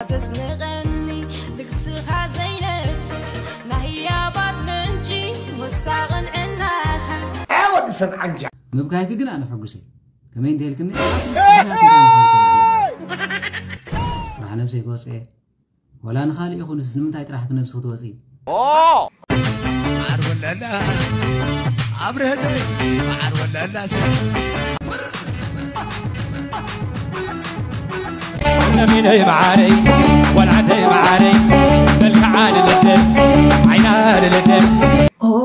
ተስንቐኒ ልግስኻ ዘይነጽፍ ናይ ህያባት ምንጪ ሙሳ ቅንዕናኻ። አ ወዲ ሰብ ዓንጃ። ምብካይኪ ግን ኣነ ሕጉሰ። ከመይ እንተ ኢልክኒ ጥራሕ ነብሰይ ክወፅእ እየ። ዋላ ንኻልእ ይኹንስ ንምንታይ ጥራሕ ክነብሲ ክትወፅኢ? መዓር ወለላ ኣብረህት መዓር ወለላ ነሚነይ መዓረይ ወልዓተይ መዓረይ መልክዓ ልልድር ዓይና ልልድር Oh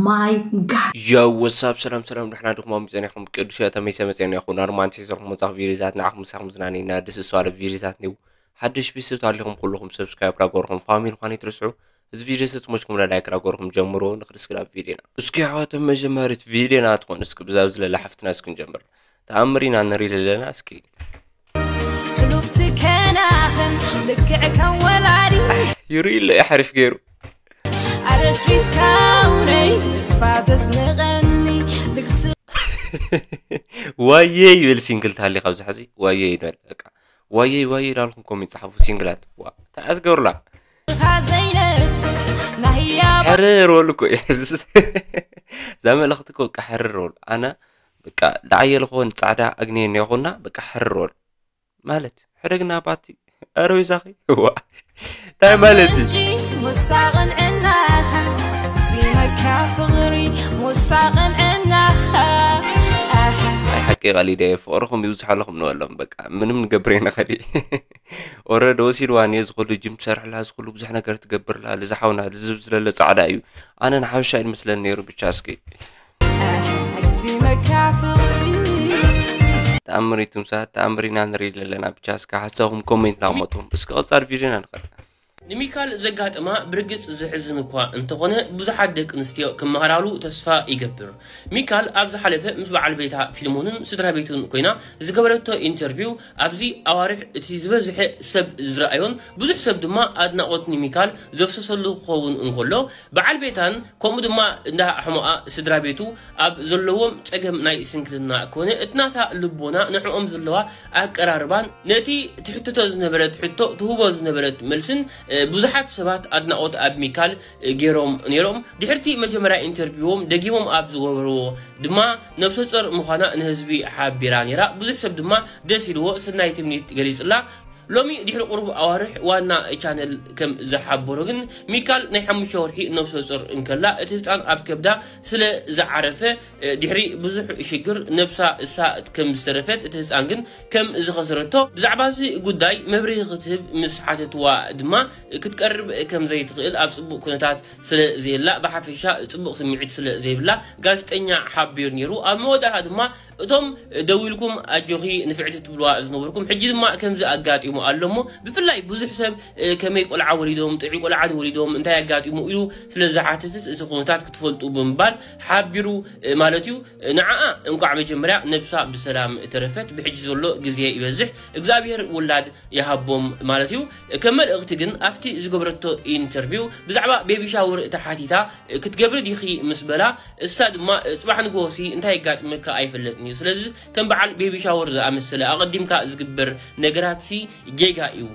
my god. Yo, what's up? ሰላም ሰላም፣ ድሕና ድኹም ኣምፂእና ኢኹም። ቅዱስ እያ ተመይሰ መፅእና ኢኹም። ናርማንቲ ዝሰርኹም መፃኽ ቪዲዮታት ንዓኹም ምሳኹም ዝናነይና ደስ ዝሰዋለ ቪዲዮታት ኒው። ሓድሽ ቢስብ ታሊኹም ኩልኹም ሰብስክራይብ ራጎርኹም ፋሚሊ ኳን ይትርስዑ። እዚ ቪዲዮ ስት ሞችኩም ለላይክ ራጎርኹም ጀምሮ ንክድስክላብ ቪዲዮና። እስኪ ኣሕዋቶም መጀመሪት ቪዲዮና ትኾን እስኪ ብዛብ ዝለላ ሓፍትና እስኪ ንጀምር። ተኣምሪና ንርኢ ለለና እስኪ። ሕሉፍቲ ከናኽን ልክዕ ከም ወላዲ ይርኢ ኣሎ ሓሪፍ ገይሩ። ኣረስሪስካውነይ ተስፋ ተስንቐኒ ልግስ ዋየ ይብል ሲንግል ታሊ ካብዚ ሕዚ ዋየ ይበል በቃ። ዋየ ዋየ ዳልኩም ኮሜንት ጸሓፉ ሲንግላት። ዋ ተኣትገብርላ ኻ ዘይነጽፍ ናህያ ሕርር በሉ እኮ እዛ መልእኽቲ እኮ በቃ ሕርር በሉ። ኣነ በቃ ዳዓየ ልኾን ጻዕዳ ኣግንየ እኒኹና በቃ ሕርር በሉ ማለት ሕደግና ባቲ ኣረዊዛኺ ዋ እንታይ ማለት እዩ? ምንጪ ሙሳ ቅንዕናኻ ሲመካ ፍቕሪ ሙሳ ቅንዕናኻ ኣሃ ናይ ሓቂ ቀሊደ ፍቕርኹም ይብዝሓለኹም ንበሎም በቃ ምንም ንገብር የንኸዲ ኦረድ ወሲድዋ እየ ዝኹሉ ጅም ትሰርሕላ ዝኹሉ ብዙሕ ነገር ትገብርላ ልዝሓውና ልዝብ ዝለለ ፃዕዳ እዩ ኣነ ንሓበሻ ይመስለኒ ነይሩ ብቻ እስኪ ኣሃ ሲመካ ፍቕሪ ተኣምር ይትምሳ ተኣምር ኢና ንርኢ ዘለና ብቻ እስከ ሓሳብኩም ኮሜንት ናሞቶም እስከ ቀፃል ቪድዮና ንኸድ ንሚካል ዘጋጠማ ብርግጽ ዘሕዝን እኳ እንተኾነ ብዙሓት ደቂ ኣንስትዮ ክመሃራሉ ተስፋ ይገብር። ሚካል ኣብ ዝሓለፈ ምስ በዓል ቤታ ፊልሞንን ስድራ ቤቱን ኮይና ዝገበረቶ ኢንተርቪው ኣብዚ ኣዋርሕ እቲ ዝበዝሐ ሰብ ዝረኣዮን ብዙሕ ሰብ ድማ ኣድናቖት ንሚካል ዘፍሰሰሉ ክኸውን እንከሎ በዓል ቤታን ከምኡ ድማ እንዳ ሕሞኣ ስድራ ቤቱ ኣብ ዘለዎም ጸገም ናይ ስንክልና ኮነ እቲ ናታ ልቦና ንዕኦም ዘለዋ ኣቀራርባን ነቲ ትሕትቶ ዝነበረት ሕቶ ትህቦ ዝነበረት መልስን ብዙሓት ሰባት ኣድናቖት ኣብ ሚካል ገይሮም ነይሮም። ድሕርቲ መጀመርያ ኢንተርቪዎም ደጊሞም ኣብ ዝገበርዎ ድማ ነብሰ ጾር ምዃና ንህዝቢ ሓቢራ ነይራ። ብዙሕ ሰብ ድማ ደስ ኢልዎ ስናይ ትምኒት ገሊጽላ። ሎሚ ድሕሪ ቁሩብ ኣዋርሕ ዋና ቻነል ከም ዝሓበሮ ግን ሚካል ናይ ሓሙሽተ ወርሒ ነብሰ ጾር እንከላ እቲ ህፃን ኣብ ከብዳ ስለ ዝዓረፈ ድሕሪ ብዙሕ ሽግር ነብሳ እሳ ከም ዝተረፈት እቲ ህፃን ግን ከም ዝኸሰረቶ ብዛዕባ እዚ ጉዳይ መብርሂ ክትህብ ምስ ሓተትዋ ድማ ክትቀርብ ከም ዘይትኽእል ኣብ ፅቡቅ ኩነታት ስለ ዘየላ ብሓፈሻ ፅቡቅ ስምዒት ስለ ዘይብላ ጋዜጠኛ ሓቢሩ ነይሩ ኣብ መወዳእታ ድማ እቶም ደዊልኩም ኣጆኺ ንፍዕቲ ትብልዋ ዝነበርኩም ሕጂ ድማ ከምዚ ኣጋጢሙ ኣሎ እሞ ብፍላይ ብዙሕ ሰብ ከመይ ቆልዓ ወሊዶም ጥዑይ ቆልዓ ወሊዶም እንታይ ኣጋጢሙ ኢሉ ስለ ዝሓትትስ እዚ ኩነታት ክትፈልጡ ብምባል ሓቢሩ ማለት እዩ ንዓኣ እንኳዕ መጀመርያ ነብሳ ብሰላም ተረፈት ብሕጂ ዘሎ ግዜ ይበዝሕ እግዚኣብሔር ውላድ ይሃቦም ማለት እዩ ከም መልእኽቲ ግን ኣብቲ ዝገበረቶ ኢንተርቪው ብዛዕባ ቤቢ ሻወር ተሓቲታ ክትገብሪ ዲኺ ምስ በላ እሳ ድማ ፅባሕ ንግሆሲ እንታይ የጋጥመካ ኣይፈለጥን እዩ ስለዚ ከም በዓል ቤቢ ሻወር ዝኣመሰለ ኣቐዲምካ ዝግበር ነገራትሲ ጌጋ እዩ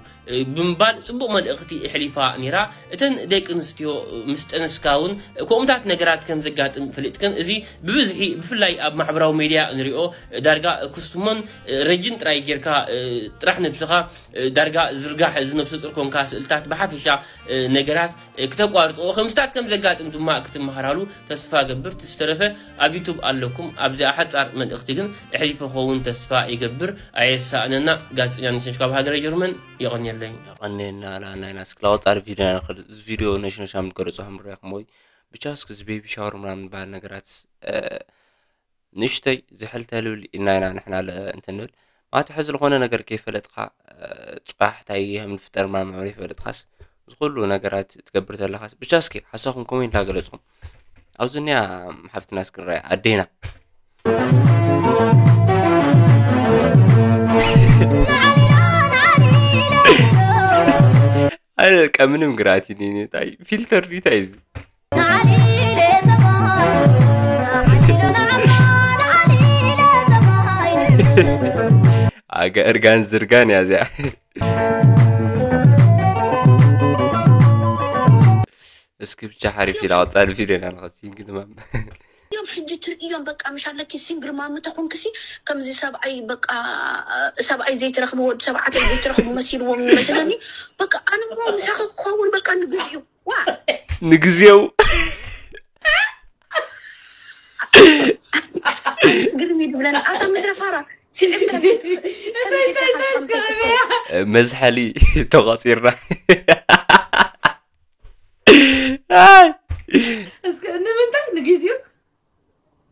ብምባል ፅቡቕ መልእኽቲ ኣሕሊፋ ነይራ እተን ደቂ ኣንስትዮ ምስ ጠነስካ እውን ከምኡታት ነገራት ከም ዘጋጥም ፈሊጥክን እዚ ብብዝሒ ብፍላይ ኣብ ማሕበራዊ ሜድያ ንሪኦ ዳርጋ ክስቱሞን ረጅን ጥራይ ጌርካ ጥራሕ ነብስኻ ዳርጋ ዝርጋሕ እዚ ነብሰ ፁር ኮንካ ስእልታት ብሓፈሻ ነገራት ክተቋርፅኦ ከምስታት ከም ዘጋጥም ድማ ክትመሃራሉ ተስፋ ገብር ዝተረፈ ኣብ ዩቱብ ኣለኩም ኣብዚኣ ሓፃር መልእኽቲ ግን ኣሕሊፈ ክኸውን ተስፋ ይገብር ኣየሳእነና ጋዜጠኛ ንስንሽ ካብ ሃገረ ጀርመን የቐንየለይ ቀኔና ላናይና ስክላወጣር ቪድዮ ቪድዮ ነሽነሻ ምትገለፁ ከምሪያኹም ወይ ብቻ እስኪ እዚ ቤቢ ሻወር ምናምን በሃል ነገራት ንእሽተይ ዝሕል ተልብል ኢልና ኢና ንሕና እንትን ንብል ማለት ሕዚ ዝኾነ ነገር ከይፈለጥካ ፅባሕ እንታይ ከም ዝፍጠር ምናምን ይፈለጥካስ ዝኩሉ ነገራት ትገብር ዘለኻስ ብቻ እስኪ ሓሳኹም ኮሜንት ዳገለፅኩም ኣብዚ እኒያ ሓፍትና እስክንራያ ኣዴና ኣይ በቃ ምንም ግራት እዩ ታይ ፊልተር ድዩ ታይ እዚ ኣጋ እርጋን ዝርጋን እያ እዚኣ እስኪ ብቻ ሓሪፍ ኢላ ቀጻሊ ቪድዮ ኢና ንኸ ሲንግል ማም። እዮም ሕጂ ትርእዮም በቃ ምሽ ኣለኪ ሲንግል ማም ተኾንክሲ ከምዚ ሰብኣይ በቃ ሰብኣይ ዘይትረኽቢ ወዲ ሰብዓት ዘይትረኽቡ መሲልዎም መስለኒ በቃ ኣነ ምሳኺ ክኸውን በቃ ንግዜኡ ዋ ንግዜው ግርም ይብለን ኣታ ምድረ ፋራ ሲንግል መዝሓሊ ተቋፂርና እስከ ንምንታይ ንግዜኡ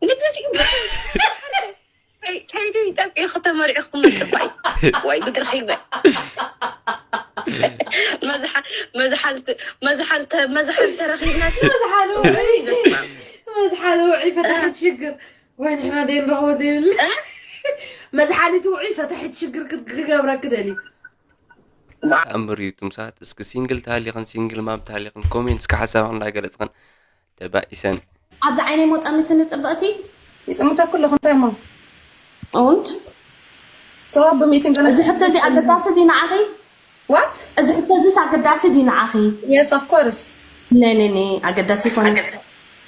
ንግዜኡ ከይዱ ይጠፍእ ከተመሪዑ ክመፅእ እኳ እዩ ወይ ብድርኺ ይበል መዝሓል ተረኺብና መዝሓል ውዒ ፈታሒት ሽግር ወይ ንሕና ዘይንረኽቦ ዘይብልና መዝሓሊት ውዒ ፈታሒት ሽግር ክገብረኪ ደልዩ ተኣምር እዩ ትምሳት እስኪ ሲንግል ተሃሊኽን ሲንግል ማም ተሃሊኽን ኮሜንት እስኪ ሓሳብኽን እንዳገለፅኽን ተባኢሰን ኣብዚ ዓይነይ ሞ ጠሚትኒ ፅብቕቲ ይጥምተኩ ኣለኹ እንታይ እሞ እውንት ሰዋብ ብሚእትን ገና እዚ ሕቶ እዚ ኣገዳሲ ድዩ ንዓኺ ዋት እዚ ሕቶ እዚስ ኣገዳሲ ድዩ ንዓኺ yes of course ነነኒ ኣገዳሲ ይኮነ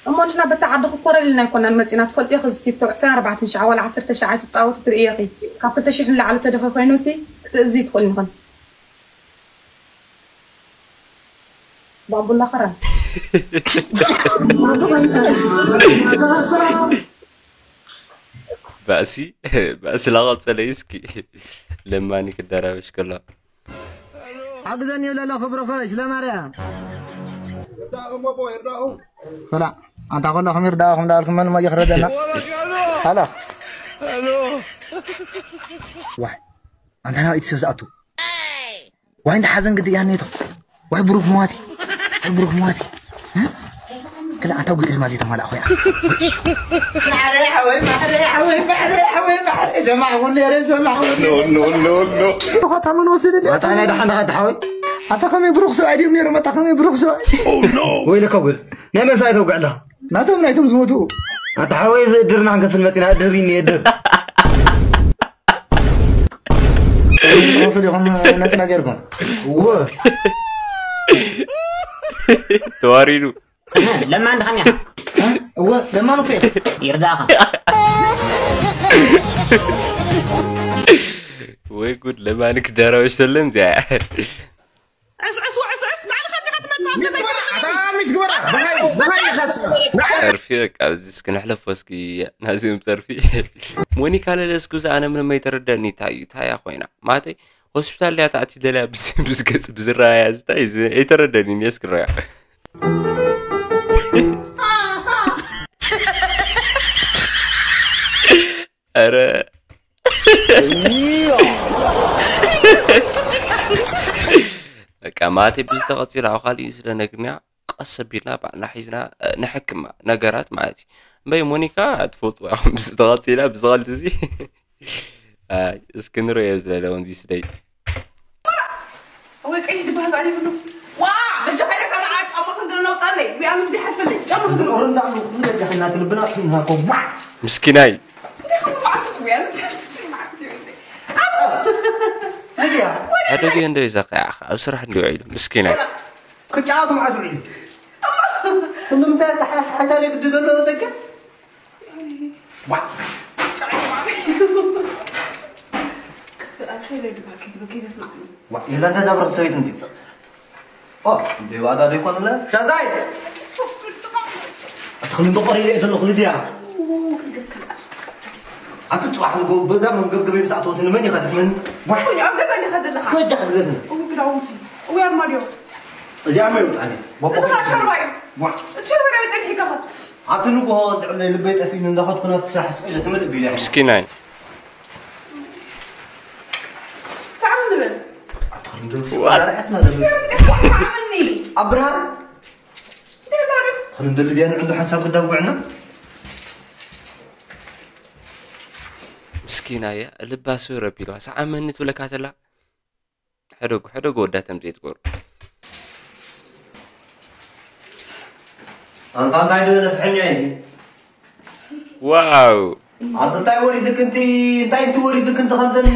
እሞ ንሕና በታ ዓዲ ክኮረል ኢልና ኣይኮናን መፂና ትፈልጥዮ ክዚ ቲክቶክ ዕስራን ኣርባዕተን ሸዓ ዋላ ዓሰርተ ሸዓ ትፃወቱ ትርእዮ ኢኺ ካብ ክልተ ሽሕ ንላዕሊ ተደኺ ኮይኑ ሲ ክትእዝዚ ትኽእል ንኽን ባቡላ ኸራን ባእሲ ባእሲ ላቐፀለ እዩ እስኪ ለማኒ ክደራበሽ ከሎ ሓግዘኒ ይብለሎ ክብርኸ ስለ ማርያም በላ ኣንታ ከለኹም ይርዳእኹም ዳልኩም መን መጀ ክረደና ሃላ ዋይ ኣንታ ናብኢት ሰብ ዝኣቱ ዋይ እንዳ ሓዘን ግዲ እያ ኔቶ ዋይ ብሩክ መዋቲ ዋይ ብሩክ መዋቲ ክላ ኣታ ጉድ ድማ ዘይተማላ ኮይና ማሕረ ሓወይ ማሕረ ሓወይ ማሕረ ሓወይ ማሕረ ዘማዕውን ነረ ዘማዕውን ታ መን ወሰደ ኣታ ናይ ደሓን ደኻ ተሓወይ ኣታ ከመይ ብሩክ ሰብኣይ ድዮም ነይሮም ኣታ ከመይ ብሩክ ሰብኣይ ወይለካ ጉድ ናይ መን ሰብኣይ ተውግዕልኻ ናቶም ናይቶም ዝሞቱ ኣታ ሓወይ እዚ እድርና ክንከፍል መፂና እድር ይኒ እድር ክፍል ኢኹም ነጥና ጌርኩም እወ ተዋሪዱ ለማን ድኸም እያ እወ ለማን እኮ እየ ይርዳኻ ወይ ጉድ ለማን ክዳራዎች ሰለም እዚኣ ዕስዕስ ወዕስዕስ ባዕልኻ ዲኻ ትመጽእ ኣብ ገዛይ ዘለኻ ጸርፊ በቃ ኣብዚ እስኪ ንሕለፎ እስኪ ናዚኦም ጸርፊ ሞኒካ ለለ እስኪ እዚ ኣነ ምንም ኣይተረደኒ እንታይ እዩ ታያ ኮይና ማለተይ ሆስፒታል ድያ ታእቲ ደልያ ብስ ብስ ገጽ ብዝረኣያ ዝታይ እዚ ኣይተረደኒ እስኪ ረያ ኧረ በቃ ማለተይ ብዝተቐፂላ ኣብ ካሊእ ስለ ነግርና ቀስ ኣቢልና ባዕልና ሒዝና ንሕክማ ነገራት ማለት እዩ እምበይ ሞኒካ ትፈልጥዋ ኢኹም ብዝተቐፂላ ብዝቐልዲ እዚ እስኪ ንርእዮ ዝለለውን እዚ ስደይ ወይ ቀይሕ ድበሃል ባዕል ይብሉ ዋ እዚ ከይደ ከሰዓ ጫማ ክንድረን ኣውፃለይ ሚኣ ምስ ዲሓልፍለይ ጫማ ክንድረ ምስኪናይ ኣደጊ እንዶ ይዘኸ ኣብ ስራሕ እንዲ ውዒሉ ምስኪናይ ክጫወቱ መዓት ውዒሉ ኩሉ ምንታይ ሓንታ ግዲ ዘለዎ ደገ የላ እንታይ ዛብረኽ ሰበይት እንዲ እንደ ዋጋ ዶ ይኮን ለ ሻዛይ ኣትኽሉ እንዶ ቆሪረ ዘለኹ ልድያ ኣቲ ፅባሕ ዝጎ በዛ መንገብገበ ምስ ኣተወትኒ መን ይኸድምን ኣብ ገዛ ዲኻ ዘለኻ እስከ እጃ ክትገትኒ እዊ ክዳውንቲ እዊ ኣርማድዮ እዚኣ መ ይውጣኒ እዚ ሸርባ እዩ እቲ ሸርባ ዳበይ ፀኒሕካ ኣብቲ ንግሆ እንድዕለ ልበይ ጠፊእኒ እንዳኸድኩ ናብቲ ስራሕ ስቕ ኢለ ትምልእ ቢለ ምስኪናይ ሳዕም ንብል ኣትኽርንዶ ዛርዐትና ደብል ሳዕምኒ ኣብ ብርሃን ክንደሊ ድያ ንዕንዱ ሓንሳብ ክዳጉዕና ምስኪና እያ ልባሱ ረቢልዋ ሰዓመኒ ትብለካ ተላ ሕደጉ ሕደጉ ወዳተም ዘይትገሩ ኣንታ እንታይ ዶ ነፍሐኛ እዩ ዋው ኣንታ እንታይ ወሪድክ እንቲ እንታይ እንቲ ወሪድክ እንቲ ከምዘን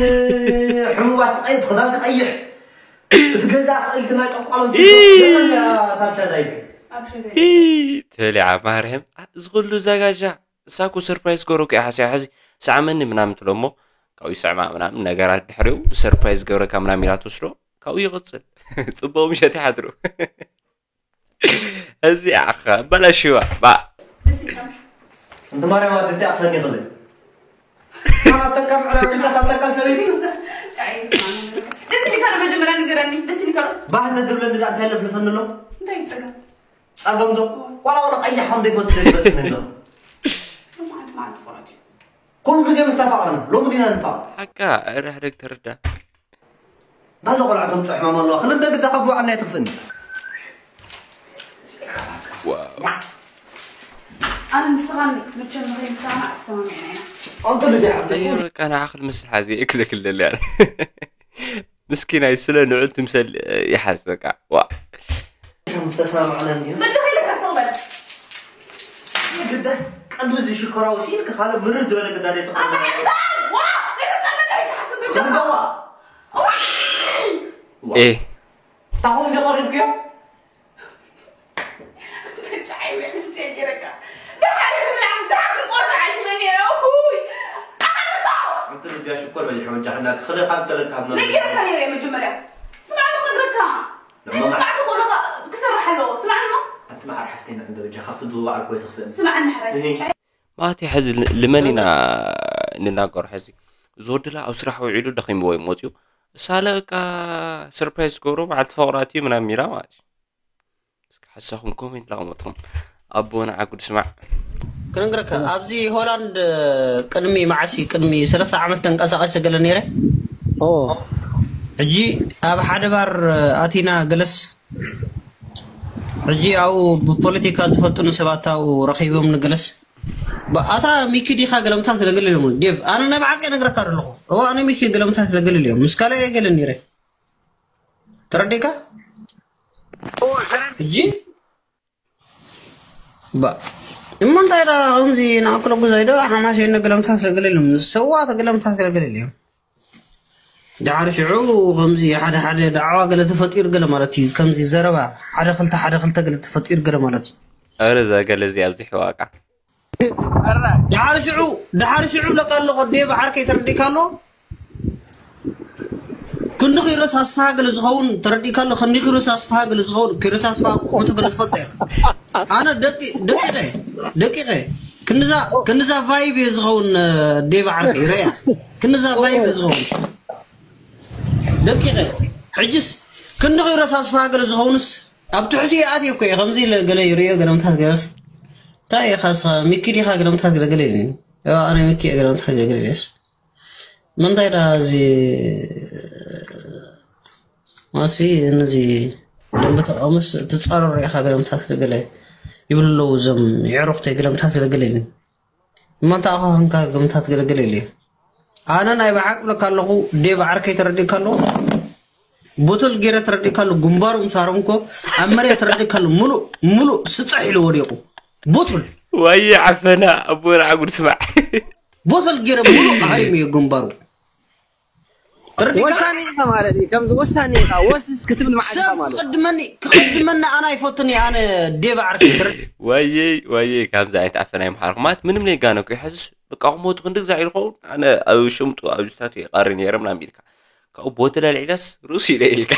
ሕሙባት ቀይት ክዳን ክቀይሕ እቲ ገዛ ክእል ግና ጠቋሎም ታብሻ ዛይድ ተበሊዓ ማርያም። እዚ ኩሉ ዘጋጃ እሳ እኮ ሰርፕራይዝ ገረኩ እያ ሓስያ። ሕዚ ስዓመኒ ምናምን ትሎ እሞ ካብኡ ይስዕማ ምናምን ነገራት ድሕሪኡ ሰርፕራይዝ ገረካ ምናምን ኢላ ትወስዶ። ካብኡ ይቕፅል። ፅቡቕ ምሸት ይሓድሩ። እዚኣ ኸ በላሽዋ ባ እንተ ማርያም ኣድንተ ኣኽሰኒ ይኽእል። ካብ ጠቀም ዕራፊልካ ካብ ጠቀም ሰበይቲ ደስ ይልካ መጀመርያ ንገረኒ። ደስ ይልካ ባህል ነድብለ እንዳ እንታይ ለፍልፈኒ ኣሎ? እንታይ ይብፀጋ? ጸገም ዶ ዋላ ዋላ ቀያሕ ከም ዘይፈቱ ዘይፈትኒ ኣሎ። ማዓት ማዓት ፈራጅ ኩሉ ግዜ ምስ ተፋቕርና ሎሚ ዲና ንፋቕ። ሓቃ ርሕደግ ተረዳ ጋዛ ቆልዓ ተምፅኦ ሕማም ኣለዋ ክልተ ግዳ ካብ ብዋዕና የትኽፍእኒ። ኣነ ምስኻን መቸም ንኸይንሰማማዕ ተሰማሚዕና ኢና። ኣንተ ልጅ ሓብቲ ቀይሮ በቃ ንዓኽ ልመስል ሓዚ እክልክል ደልያ ምስኪናይ ስለ ንዑ ትምሰል ይሓዝ በቃ ዋ ምስ ተሰማማዕና እንዲና። በጃኻ ኢለካ ስቕ በል። ግዳስ ቀድሚ እዚ ሽኮራዊ ሲልክ ካልእ ምርር ዝበለ ግዳድ የትኽፍእኒ። ኣሕዛን ዋ ከይተጠለለ ይሓስብ በጃኻ። ክንደዋ ኤ ታኹም ዘቐሪብክዮ ብጫ ዓይበ ኣንስትዮ ገይረካ። ደሓር እዚ ምላስ ደሓር ክቆርጣ ዓዚበ ነይረ። ውይ ኣሕምቶ ኣንቲ ልድያ ሽኮር በዚሑ በጃ ሕና ክኽለ ካብ ተለካ ብና ነጊረካ ነይረ መጀመርያ። ስማዕ ዶ ክነግረካ። ናይ ምስማዕ ተኽእሎ ክሰርሕ ኣለዎ። ስማዕ ዶ። ኣንቲ መዓር ሓፍተይ ንዕንዶ በጃ ካብቲ ድዋዕ ኣርኮ ይትኽፍእኒ። ስማዕ ንሕራይ። እህ። ማለት እዩ ሕዚ ልመን ኢና ንናገሩ ሕዚ እዚ ወዲ ላ ኣብ ስራሕ ውዒሉ ደኺምዎ እዩ መፅኡ እሳ ለቃ ሰርፕራይዝ ገብሮ በዓልቲ ፈቕራት እዩ ምናምን ኢላ ማለት እዩ እስኪ ሓሳኹም ኮሜንት ላቕመጥኹም ኣቦ ንዓጉድ ስማዕ ክነግረካ ኣብዚ ሆላንድ ቅድሚ መዓሲ ቅድሚ ሰለስተ ዓመት ተንቀሳቐሰ ገለ ነይረ ሕጂ ኣብ ሓደ ባር ኣቲና ገለስ ሕጂ ኣብኡ ብፖለቲካ ዝፈልጡኒ ሰባት ኣብኡ ረኺቦም ንገለስ ኣታ ሚኪ ዲኻ ገለምታት ለገለ ኢሎም ዴቭ ኣነ ናይ ብሓቂ ነግረካ ኣለኹ እዋ ኣነ ሚኪ ገለምታት ለገለ እዮም ምስ ካልእ ገለ ነይረ ተረዲካ ሕጂ እሞ እንታይ ዳ ከምዚ ንኣክሎ ጉዛይ ዶ ሓማሴን ገለምታት ለገለ ኢሎም ሰዋ ተገለምታት ለገለ እዮም ዳዕሪ ሽዑ ከምዚ ሓደ ሓደ ዳዕዋ ገለ ተፈጢሩ ገለ ማለት እዩ ከምዚ ዘረባ ሓደ ክልተ ሓደ ክልተ ገለ ተፈጢሩ ገለ ማለት እዩ ኧረ እዛ ገለ እዚ ኣብዚሕዋ ቃ ዳዕሪ ሽዑ ዳዕሪ ሽዑ ብለካ ኣለኹ ዴቭ ዓርከይ ተረዲእካ ኣሎ ክንዲ ኪሮስ ኣስፍሃ ገለ ዝኸውን ተረዲእካ ኣሎ ክንዲ ኪሮስ ኣስፍሃ ገለ ዝኸውን ኪሮስ ኣስፍሃ ቁመቱ ገለ ትፈልጦ ኢኻ ኣነ ደቂ ደቂቐ ደቂቐ ክንዛ ክንዛ ቫይብ እየ ዝኸውን ዴቭ ዓርከይ ረያ ክንዛ ቫይብ እየ ዝኸውን ደቂቐ ሕጅስ ክንዲ ኪሮስ ኣስፍሃ ገለ ዝኸውንስ ኣብ ትሕቲ ኣትየ እኮ እየ ከምዚ ኢለ ገለ ይርእዮ ገለምታት ገለስ እንታይ ኢኻ ስኻ ሚኪ ዲኻ ገለምታት ገለገለ ኢሉኒ ኣነ ሚኪ እየ ገለምታት ገለገለ ኢለስ ምንታይ ዳ እዚ ማሲ ነዚ ደንበ ተቃውሞስ ትጻረሩ ኢኻ ገለምታት ገለገለ ይብሉ ኣለዉ እዞም የዕሩኽተይ ገለምታት ገለገለ ኢሉኒ እማ እንታይ ኣኻ ኸንካ ገለምታት ገለገለ ኢለ ኣነ ናይ ብሓቅ ብለካ ኣለኹ ዴቭ ዓርከይ ተረዲእካ ኣለኹ ቦተል ገይረ ተረዲእካ ኣሎ ግንባሩ ምስ ሃረምኮ ኣብ መሬት ተረዲእካ ኣሎ ሙሉእ ሙሉእ ስጥሕ ኢሉ ወዲቑ ቦተል ዋየ ዓፈና ኣቦና ዓጉድ ስማዕ ቦተል ገይረ ሙሉእ ሃሪሙ እዩ ግንባሩ ተረዲእካ ወሳኒ ኢኻ ማለት እዩ ከምዚ ወሳኒ ኢኻ ወስስ ክትብል መዓት ኢኻ ሰብ ማለት እዩ ክቕድመኒ ክቕድመኒ ኣነ ኣይፈቱን እየ ኣነ ዴቭ ዓርከይ ተረዲእካ ዋየይ ዋየይ ካብዚ ዓይነት ዓፈና ይምሓርኩም ማለት ምንም ነይጋነኩ ይሐዝስ በቃ ክሞቱ ክንዲ ግዛ ኢልኸውን ኣነ ኣብ ሽምጡ ኣብዝታት ይቐሪ ነይረ ምናምን ኢልካ ካብኡ ቦትለ ልዒለስ ርእሱ ኢለ ኢልካ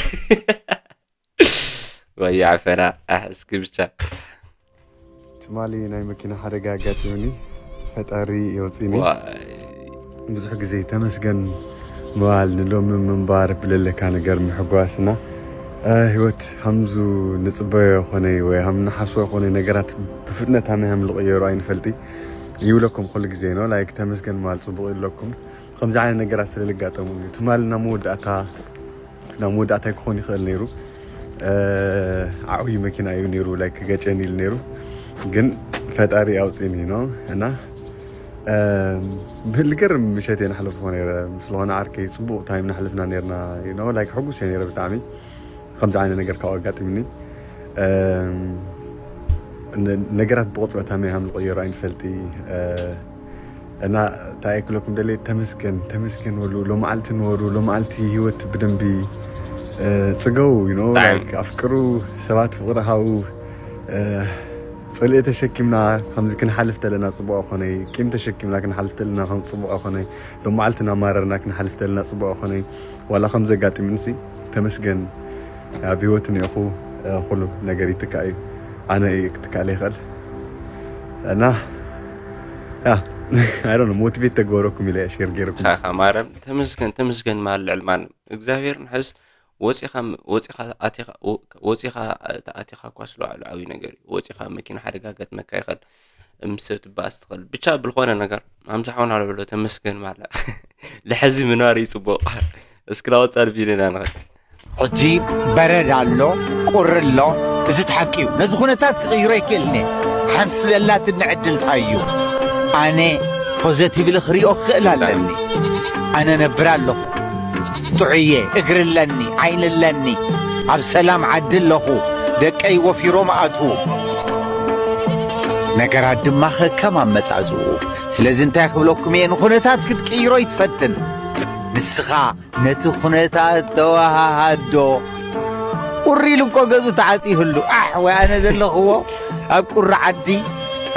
ወይ ዓፈና ኣሕ እስኪ ብቻ ትማሊ ናይ መኪና ሓደጋ ኣጋጢሙኒ ፈጣሪ የውፅኒ ዋይ ብዙሕ ግዜ ተመስገን ምባል ንሎሚ ምንባር ብለለካ ነገር ምሕጓስና እ፣ ህይወት ሃምዙ ንፅበዮ ኮነይ ወይ ሃም ንሓስቦ ኮነይ ነገራት ብፍጥነት ሃመይ ሃም ልቕየሩ ኣይንፈልጢ ይብለኩም ኩሉ ግዜ ነው ላይክ ተመስገን ምባል ፅቡቕ ይብለኩም ከምዚ ዓይነት ነገራት ስለ ልጋጠሙ እዩ ትማሊ ናብ መወዳእታ ናብ መወዳእታይ ክኾን ይኽእል ነይሩ ዓብዪ መኪና እዩ ነይሩ ላይ ክገጨን ኢሉ ነይሩ ግን ፈጣሪ ኣውፂኒ ነው እና ብልገርም ምሸት የናሕለፍኮ ነረ ምስለኾነ ዓርከይ ፅቡቕ ታይም ናሕለፍና ነርና ላይክ ሕጉስ እየ ነረ ብጣዕሚ ከምዚ ዓይነት ነገር ካብ ኣጋጢምኒ ነገራት ብቕፅበት ሃመይ ሃም ዝቕየሩ ኣይንፈልጢ እና እንታይ ኣይክለኩም ደለ ተመስገን ተመስገን በሉ ሎመዓልቲ ንበሩ ሎመዓልቲ ህይወት ብደንቢ ፅገቡ you know ብጣዕሚ። like ኣፍቅሩ ሰባት ፍቕሪ ሃቡ ጽልኢ ተሸኪምና ከምዚ ክንሓልፍ ተለና ጽቡቕ ኣይኮነይ። ቂም ተሸኪምና ክንሓልፍ ተለና ከም ጽቡቕ ኣይኮነይ። ሎም መዓልቲ እናማረርና ክንሓልፍ ተለና ጽቡቕ ኣይኮነይ። ዋላ ከም ዘጋጥምንሲ ተመስገን። ኣብ ህይወት እኒኦኹ፣ እ፣ ኩሉ ነገር ይትካእ እዩ። ኣነ እየ ክትካእ ዘይኽእል እና፣ ያ፣ I don't know፣ ሞቲቬት ተገበረኩም ኢለ እየ ሼር ገይረኩም። ኢኻ ማረም፣ ተመስገን፣ ተመስገን ማል ልዕሊ ማንም። እግዚኣብሔር ንሕስ ወፂኻ፣ ወፂኻ ኣቲኻ፣ ወ-፣ ወፂኻ ኣቲኻ እኳ ስለ ዓብዩ ነገር እዩ። ወፂኻ መኪና ሓደጋ ገጥመካ ይኽእል፣ ምስ ሰብ ትበኣስ ትኽእል። ብቻ ብልኾነ ነገር፣ ሃምሳ ሓውና ልበሎ፣ ተመስገን ማለ። ልሐዚ ምንባር እዩ ፅቡቕ። እስኪ ናወፃ ቪድዮና ንኽእል። ሕጂ በረድ ኣሎ፣ ቁሪ ኣሎ። እዚ እቲ ሓቂ እዩ። ነዚ ኩነታት ክቕይሮ ይክእልን እየ። ሓንቲ ዘላትኒ ዕድል እንታይ እዩ? ኣነ ፖዘቲቭሊ ክሪኦ ክኽእል ኣለኒ። ኣነ ነብር ኣለኹ። ጥዑየ፣ እግሪ ኣለኒ፣ ዓይኒ ኣለኒ። ኣብ ሰላም ዓዲ ኣለኹ። ደቀይ ወፊሮም ኣትዉ። ነገራት ድማ ከከም ኣመጻጽኡ። ስለዚ እንታይ ክብለኩም እየ? ንኹነታት ክትቅይሮ ይትፈትን። ንስኻ ነቲ ኩነታት ተወሃሃዶ። ቁሪ ኢሉ እኮ ገዝኡ ተዓጺሁሉ። ኣሕ፣ ወይ ኣነ ዘለኽዎ ኣብ ቁሪ ዓዲ፣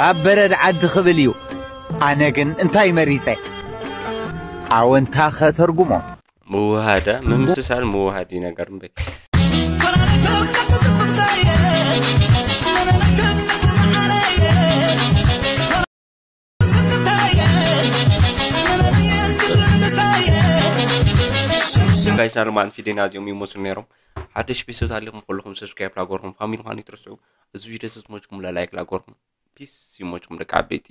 ኣብ በረድ ዓዲ ክብል እዩ። ኣነ ግን እንታይ መሪጸ? ኣወንታ ከተርጉሞ። ምውሃዳ፣ ምምስሳል ምውሃድ እዩ ነገር እምበይ። ጋይስ፣ ናርማን ፊዴና እዚኦም ይመስሉ ነይሮም። ሓደሽ ቤተሰብ ታሊኹም ከለኹም ሰብስክራይብ ላገርኩም፣ ፋሚሊ ምዃኑ ይትረስዑ። እዚ ቪድዮ ስትሞችኩም ለላይክ ላገርኩም። ፒስ ይሞችኩም ደቂ ዓበይቲ።